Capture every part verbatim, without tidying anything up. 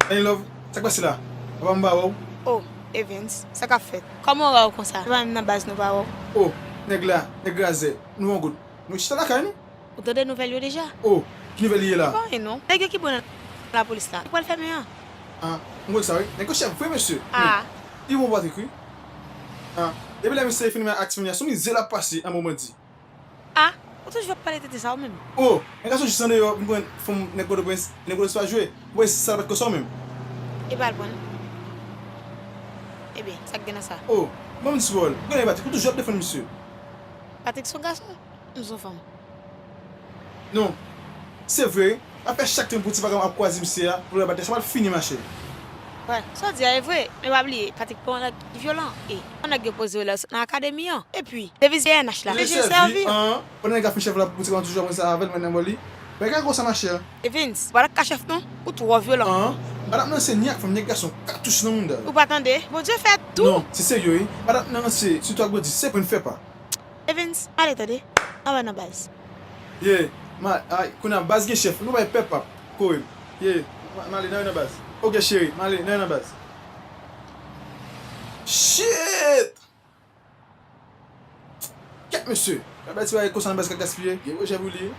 Any love, sa k pase la? Papa m pa wè w. Oh, Evens, sa k ap fèt? Kòman w wè w konsa? Se pa menm nan baz nou pa wè w. Oh, nèg la, nèg razè, nou an goud. Nou chita lakay nou? Ou tande nouvèl yo deja? Oh, ki nouvèl li ye la? Pa anyen non. Nèg yo ki pran lapolis la, yo pral fèmen an. Ah, m wè sa wi. Nèg yo chèf vre mesye. Ah. Li bon Patrick wi. Ah, depi lè misye fini ak timoun yo, sou mizè l ap pase an bon bandi. Ah, ou toujou ap pale tete sa ou menm. Oh, nèg gason jis andeyò vin pran fanm nèg Pòtoprens, nèg Pòtoprens pa jwe. Ou wè sa l pa t konsa ou menm. E pa l pran l. Ebyen, sa k gen nan sa? Oh, ban m di pawòl. Ou konnen Patrick, ou toujou ap defann misye. Patrick se yon gason, m se yon fanm. Non, se vre wi. Ap fè chak tan pou ti vagabon ap kwaze misye a, pou l bat li, sa pral fini machè. Wè, sa w di a e vre, men pa bliye, Patrick pa yon nèg ki vyolan, e yon nèg yo poze yo lè yo sot nan akademi an. Epi, deviz C N H la, se jwe sèvi. An, pandan nèg la fin chèf la pou ti vagabon toujou ap ranse avè l, mwen nan bò li. Bagay konsa machè. Evens, ou pa t ap ka chèf non, ou twò vyolan. An, m pa t ap nan ranse ni ak fanm, ni ak gason, katouch nan mouda. Ou pa tande? Bondye fè tou. Non, se serye wi. M pa t ap nan ranse, sitou ak bandi, se pwen fè pa. Evens, m ale tande. Anba nan baz. Ye, ma, ay, kounye a baz gen chèf. Nou bay pèp ap kore m. Ye, ma, m ale nan yon nan baz. Oke cheri, m ale nan yon nan baz. Shit! Kèt mesye. Gad bay ti bagay konsa nan baz k ap gaspiye. Gen pwojè pou li.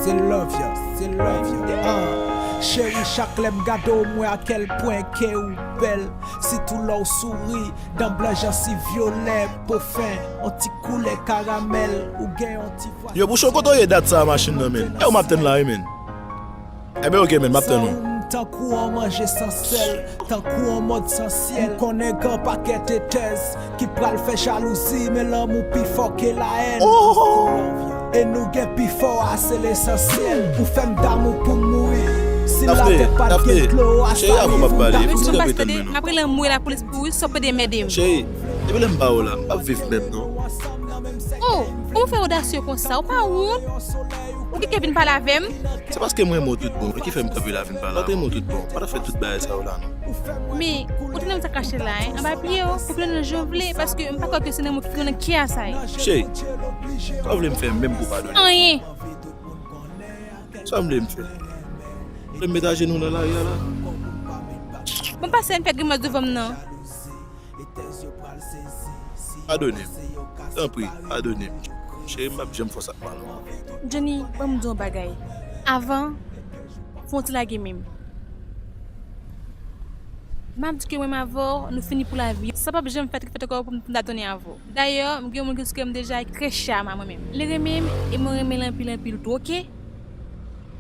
Se love ya, se love ya. Ah. Cheri, chak lè m gade w, m wè a kèl pwen ke ou bèl. Sitou lè w souri, dan blan, jansiv vyolè, po fen, on ti koulè karamèl, ou gen on ti vwa. Yo, Bouchon, kote w ye dat sa a machin nan, menn? E w m ap tann la, wi, menn. Enben, oke, menn, m ap tann ou. Tankou on manje san sèl, tankou on mòd san syèl. M konnen gen pakèt haters ki pral fè jalouzi, men lanmou pi fò ke la haine. Oh! E nou gen pi fò a, se lesansyèl. Ou fè m damou pou m mouri. Si latè pa t gen dlo, a sa rive m ta mouri. M ap rele anmwe lapolis pou ou, sa w pede mède m. Cheri, depi lè m pa wè w la, m p ap viv menm, non. Oh, ou fè odasye konsa, ou pa wont? Ou gen kè vin pale avè m? Se paske m renmen w tout bon, wi, ki fè m kanpe la vin pale avè w. M pa t renmen w tout bon, m pa t ap fè tout bagay sa yo la, non. Men, ou te nan sa kache la, en, anba pye w, ou plen nan jan w vle, paske m pa kwè ke se nan mwen ki nan kè a sa ye. Cheri, sa w vle m fè menm pou w padone m? Anyen. Sa w vle m fè? W vle m met ajenou nan lari a la? Bon, pase, ann fè grimas devan m nan. Padone m. Tanpri, padone m. Cheri, m p ap janm fè w sa k pa lòt. Johnny, ban m di w yon bagay. Avan, fè yon ti lage men m. M ap di ke mwen m avè w, nou fini pou lavi. Sa p ap janm fèt, fèt ankò pou m, pou m ta tounen avè w. Dayè, m gen yon moun ki sou kè m deja, ki trè chè a mwen menm. Li renmen m, e mwen renmen l anpil, anpil tou, oke?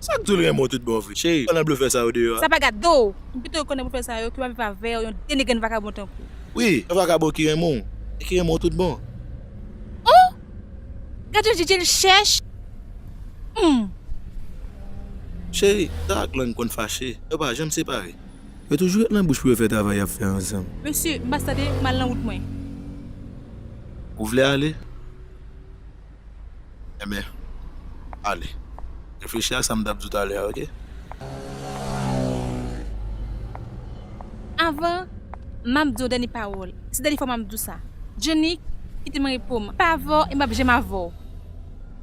Sa k di w l renmen w tout bon vre? Cheri, al nan blofè sa yo deyò a. Sa pa gade w. M pito rekonèt blofè sa yo ki pa viv avè w, yon denigran vakabon tankou w. Wi, yon vakabon ki renmen w, e ki renmen w tout bon. Oh! Gade yon djidje l chèch. Hmm. Cheri, dan ak lang konn fache, yo pa janm separe. Yo toujou ret nan bouch pou yo fè travay y ap fè ansanm. Mesye, m pa tande, m al nan wout mwen. Ou vle ale? Enben, ale. Reflechi ak sa m t ap di w talè a, oke? Avan, m ap di w dènye pawòl. Se dènye fwa m ap di w sa. Johnny, kite m repo m. M pa avè w e m p ap janm avè w.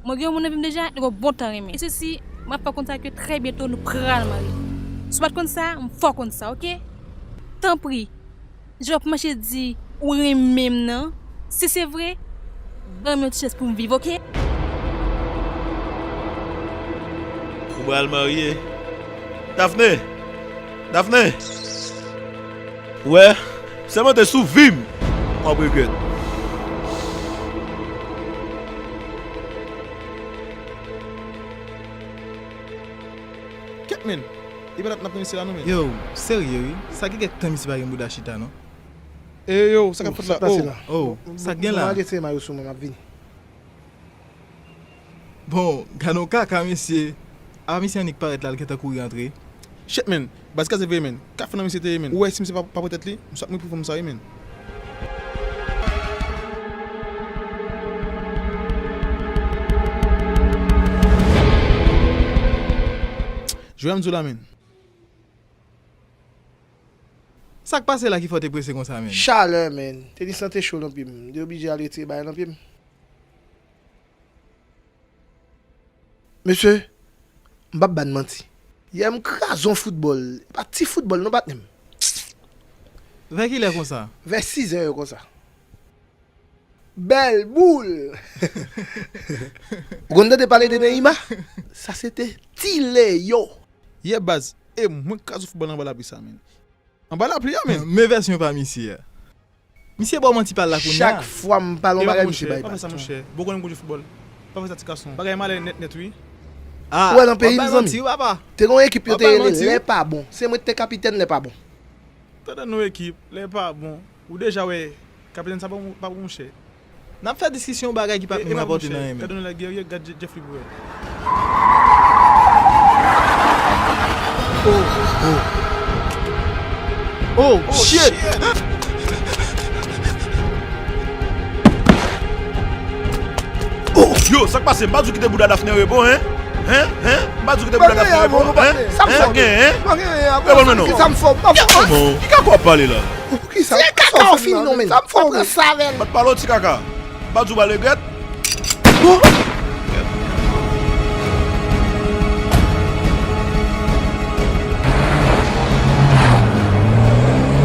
Mwen gen yon moun nan vi m deja, nou gen yon bon tan renmen. E sesi, m ap fè w konn sa ke trè byento nou pral marye. Si w pa t konn sa, m fè w konn sa, oke? Tanpri, jan w ap manche di ou renmen m nan, si se vre, ban m yon ti chans pou m viv, oke? Ou pral marye. Daphné! Daphné! Ou wè, sèmante sou vi m, w ap regrèt. Kèt, menn. Li pa t ap nan pran misye la non, menn. Yo, serye wi. Sa gen kèk tan misye pa gen bouda chita non. E yo, sa k ap fèt la? Oh, sa k gen la? Mwen retire mayo sou mwen, m ap vini. Bon, gade yon kaka, mesye. Apa misye annik parèt la, l gentan kouri antre. Shit, man. Baz, kraze vre, man. Ka fè nan misye te ye, man. Ou wè si misye pa, pa pran tèt li, m sot mouri pou fanm sa, wi, man. Jwe a m di w la, man. Sa k pase la ki fè w te prese konsa, man? Chalè, man. Tenis lan te cho nan pye m. M te oblije al retire bagay nan pye m. Mesye, m p ap ba n manti. Yè m kraze yon foutbòl. E pa ti foutbòl non, patnè m. Vè kilè konsa? Vè sizè yo konsa. Bèl boul! Ou konn tande pale de Neymar? Sa se te ti Leo. Yè baz, e mwen k kraze yon foutbòl anba lapli sa, man. Anba lapli a, man. Men vèsyon pa misye a. Misye ba w manti pa l la kounye a. Chak fwa m pale yon bagay, misye bay manti. Pa fè sa, monchè. Bon, konnen m konn jwe foutbòl. Pa fè sa, ti gason. Bagay malè nèt, nèt, wi. Ah, ou wè nan peyi m, zanmi, te gen yon ekip yo te rele Lè Pa Bon. Se mwen ki te kapitèn Lè Pa Bon. Tande nou ekip, Lè Pa Bon. Ou deja wè, kapitèn sa pa bon, pa bon, monchè. N ap fè diskisyon yon bagay ki p ap menm rapòte nan anyen menm. Gade nou la, Guerrier, gade Jeffrey pou wè. Oh, oh. Oh, shit! Oh, yo, sa k pase? M pa di w kite bouda Daphné repo, en? Hen? Hen? M pa di w kite bouda Daphné repo, en? Sa k gen, en? Reponn mwen non. Ki sa m fè w? Ki kaka w ap pale la? Poukisa? Se kaka w fini non, men. Sa m fè w, men. Mwen pale w ti kaka. M pa di w pral regrèt.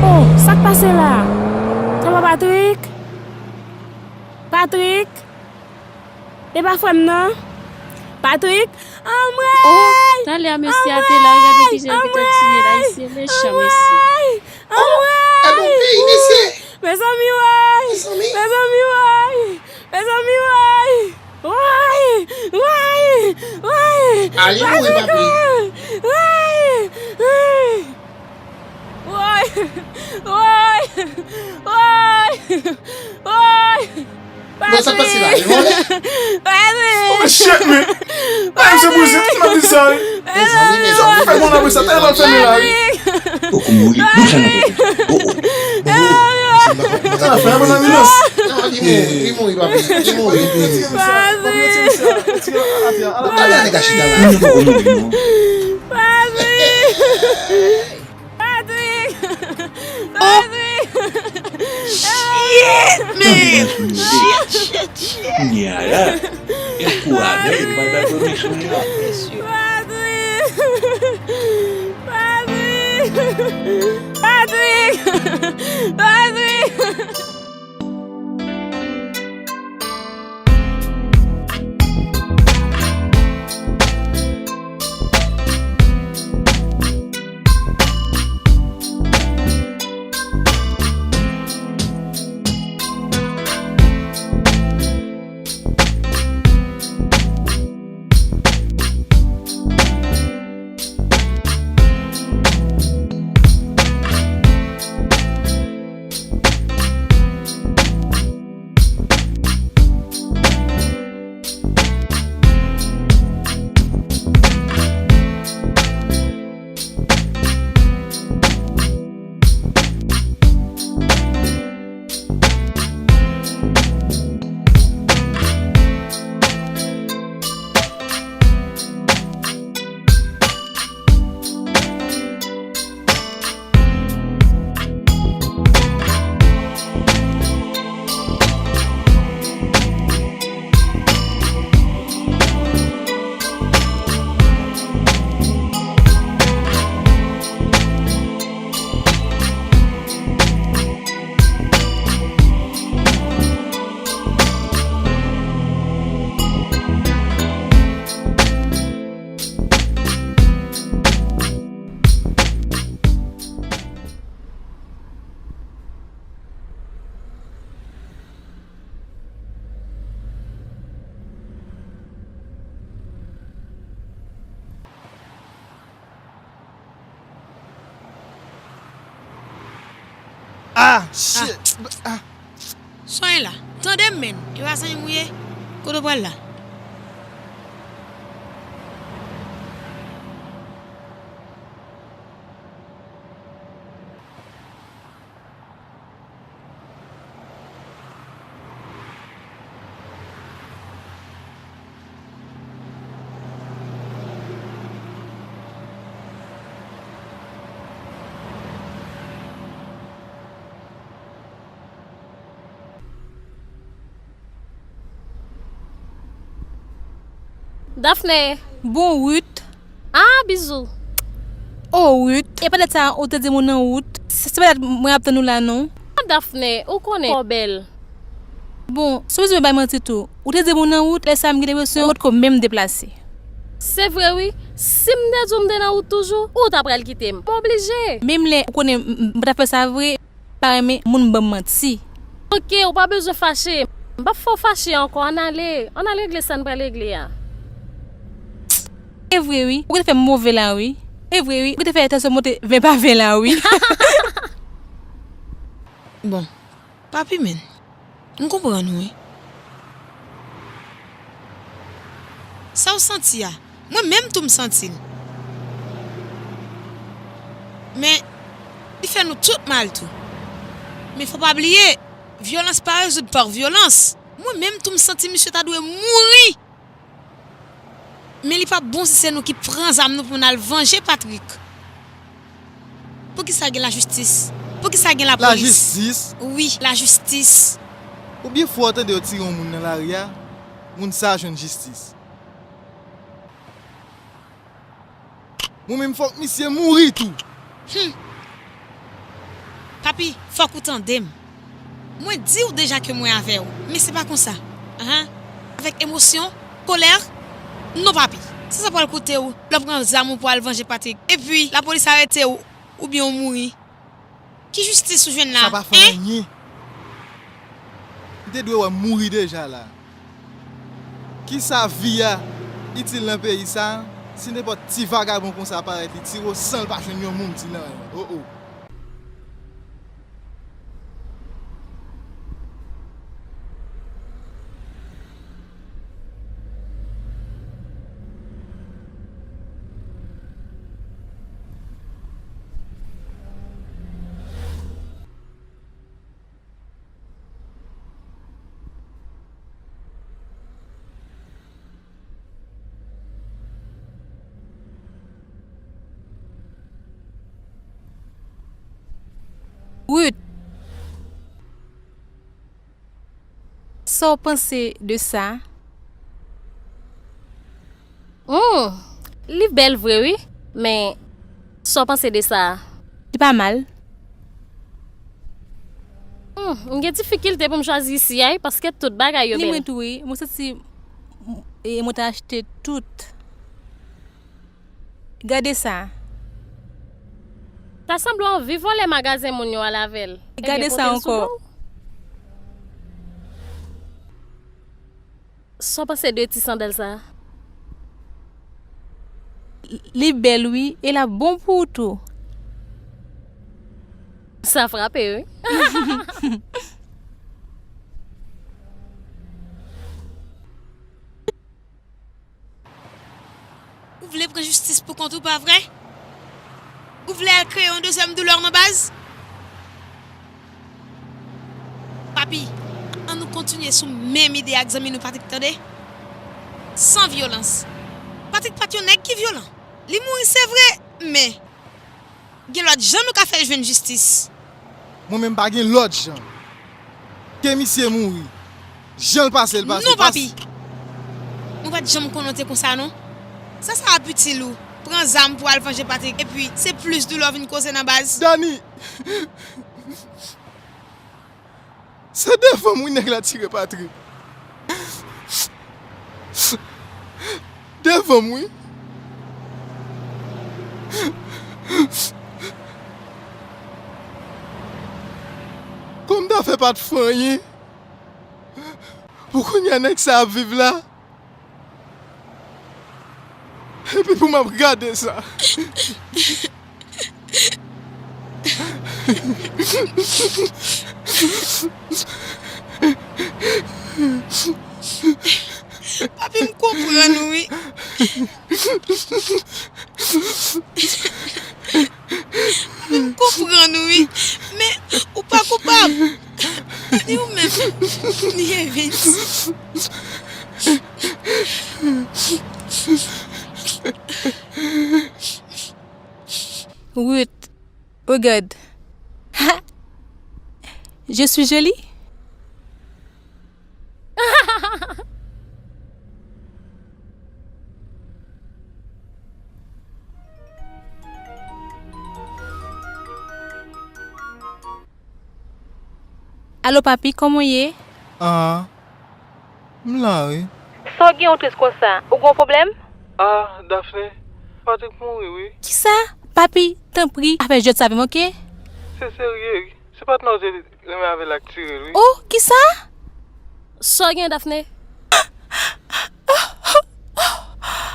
Oh, sa k pase la? Sa pa Patrick? Patrick? E pa frè m nan? Patrick? Anmwey! Oh, talè a mesye a te la, gade kijan li te tiye la, mesye mechan, mesye. Anmwey! Anmwey! Mezanmi, woy! Mezanmi, woy! Mezanmi, woy! Woy! Woy! Woy! Ale mouri, papi. Woy! Woy! Woy! Woy! Woy! Bon, sa k pase la? Li vòlè? Patrick! Oh, men shit, men! Ay, misye bouje, m ap di sa, wi. Mezanmi, mezanmi, fè bon apre sa, tèlman fè nou la, wi. Patrick! Poko mouri, nou fè nan poko. Oh, oh. Bon, bon, bon, sa fè bon anbilans. Non, li mouri, li mouri, papi, li mouri. Patrick! Talè a nèg la chita la. Li poko mouri, non. Patrick! Patrick! Patrick! Shit, man! Shit, shit, shit! Kounye a la, e kou a bèl, li pral bay pwomosyon li la. Patrick! Patrick! Patrick! Patrick! Ah, shit. Ah. Sonye la. Tande m, menn. E pa zanmi m ou ye? Kote w pral la? Daphné. Bon, Ruth. Ah, bizou. Oh, Ruth. E pa dat sa, ou te di moun nan wout. Se, se pa dat mwen ap tann ou la, non. Ah, Daphné, ou konnen ou bèl. Bon, si w bezwen bay manti tou, ou te di moun nan wout, lè sa m gen enpresyon ou potko menm deplase. Se vre, wi. Si m te di w m te nan wout toujou, ou ta pral kite m. M oblije. Menm lè ou konnen m, m, m pa t ap fè sa vre, pa renmen moun ban m manti. Oke, ou pa bezwen fache. M p ap fè w fache ankò. Ann ale. Ann al regle sa n pral regle a. E vre, wi. Ou gentan fè m move la, wi. E vre, wi. Ou gentan fè tansyon monte ven pa ven la, wi. Bon, Papi, men, m konprann ou, wi. Sa w santi a, mwen menm tou m santi l. Men, li fè nou tout mal tou. Men fò pa bliye, vyolans pa rezoud pa vyolans. Mwen menm tou m santi misye ta dwe mouri. Men li p ap bon si se nou ki pran zam nou pou n al vanje Patrick. Poukisa gen lajistis? Poukisa gen lapolis? Lajistis? Wi, lajistis. Konbyen fwa w tande yo tire yon moun nan lari a, moun sa a jwenn jistis? Mwen menm fòk misye mouri tou. Hum. Papi, fòk ou tande m. Mwen di w deja ke mwen avè w, men se pa konsa. Ahan. Avèk emosyon, kolè, non papi. Sa sa pral koute w lè w pran zam ou pou al vanje Patrick. Epi, lapolis arete w, oubyen w mouri. Ki jistis ou jwenn la? Sa pa fè anyen. M te dwe wè m mouri deja la. Kisa vi a itil nan peyi sa a, si nenpòt ti vagabon konsa parèt li tire w san l pa jwenn yon moun di nan anyen? Oh, oh. Ruth, sa w panse de sa? Hmm, li bèl vre wi, men sa w panse de sa? Li pa mal. Hmm, m gen difikilte pou m chwazi isi a wi, paske tout bagay yo bèl. Ni mwen tou wi, mwen santi m, e, mwen ta achte tout. Gade sa. Ta sanble w anvi vòlè magazen moun yo al avè l. Gade sa ankò. Sa w panse de ti sandal sa? Li bèl wi, e l ap bon pou ou tou. Sa frape wi. Ou vle pran jistis pou kont ou, pa vre? Ou vle al kreye yon dezyèm doulè nan baz? Papi, ann nou kontinye sou menm ide ak zanmi nou Patrick, tande? San vyolans. Patrick pa t yon nèg ki vyolan. Li mouri, se vre, men gen lòt jan nou ka fè l jwenn jistis. Mwen menm pa gen lòt jan. Ke misye mouri. Jan l pase l pase. Non, papi. Mwen pa t janm konnen w te konsa, non. Sa sa ap itil ou? Pran zam pou al vanje Patrick. Epi, se plis doulè w vin koze nan baz. Dani! Se devan m wi nèg la tire Patrick. Devan m wi. Kòm ta fè pa t fè anyen. Pou kounye a nèg sa ap viv la. Epi pou m ap gade sa. Papi, m konprann ou wi. Papi, m konprann ou wi. Men, ou pa koupab. Ni ou menm, ni Evens. Ruth, regarde. Ha! Je suis jolie? Alo, papi, kòman w ye? Ah, m la wi. Sa w gen ou tris konsa? Ou gen yon pwoblèm? Ah, Daphné, Patrick mouri wi. Kisa? Papi, tanpri, pa fè jwèt sa avè m, oke? Se serye wi. Se patnè w te renmen avè l ak tire l wi. Oh, kisa? Sa w gen, Daphné?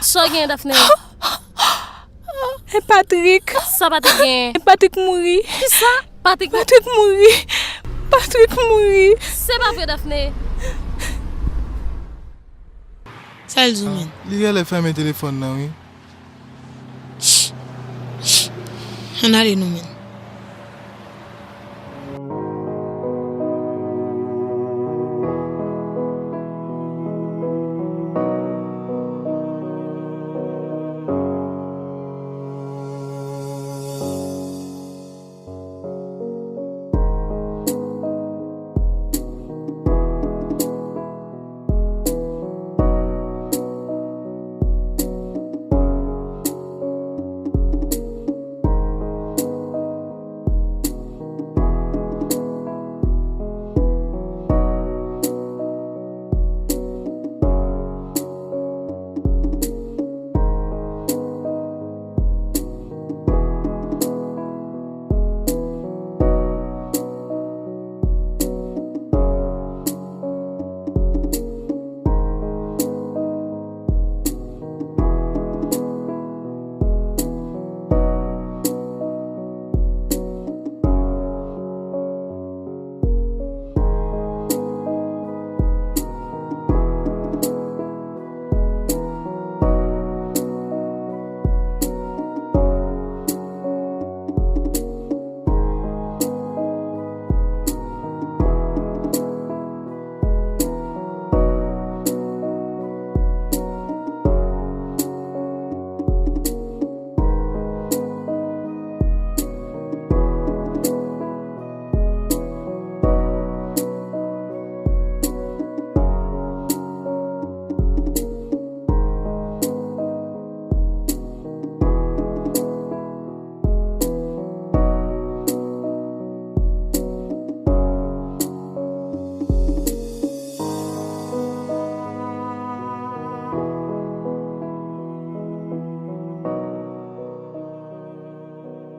Sa w gen, Daphné? E Patrick. Sa Patrick gen? E Patrick mouri. Kisa? Patrick Patrick mouri. Patrick mouri. Se pa vre, Daphné. Sa l di w menm? Li genlè fèmen telefòn nan wi. Ann ale nou menm.